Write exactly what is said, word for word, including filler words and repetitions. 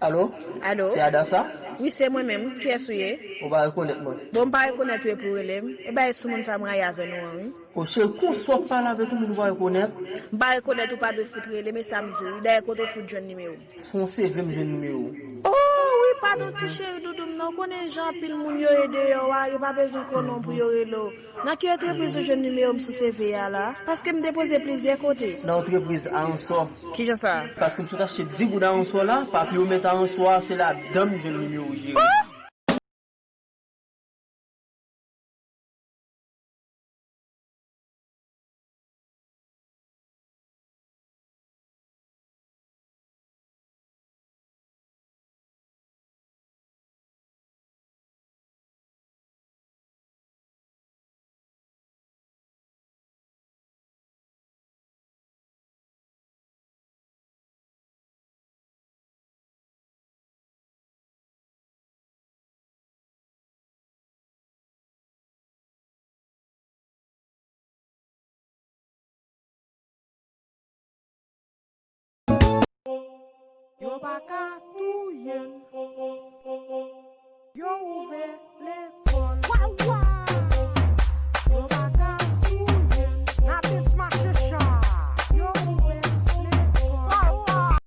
Alo? Alo? Se Adassa? Wi, se mwen menm. Kiyès ou ye? Ou pa rekonèt mwen? Bon, m pa rekonèt ou epi w rele m. E bay sou moun sa m rayi avè nou an, wi. O cheri, konsa w pale avèk yon moun ou pa rekonèt? M pa rekonèt ou pa dwe fout rele, men sa m di w, wi. Dayè kote w fout jwenn nimewo m? Se yon C V m jwenn nimewo w. Oh, wi, padon ti cheri doudou m nan. Ou konnen jan anpil moun yo ye deyò a, yo pa bezwen konnen w pou yo rele w. Nan ki antrepriz ou jwenn nimewo m sou C V a la? Paske m depoze plizyè kote. Nan antrepriz Aransò. Kijan sa? Paske m sot achte di goud Aransò la, papye yo met Aransò a, se ladan m jwenn nimewo w jere.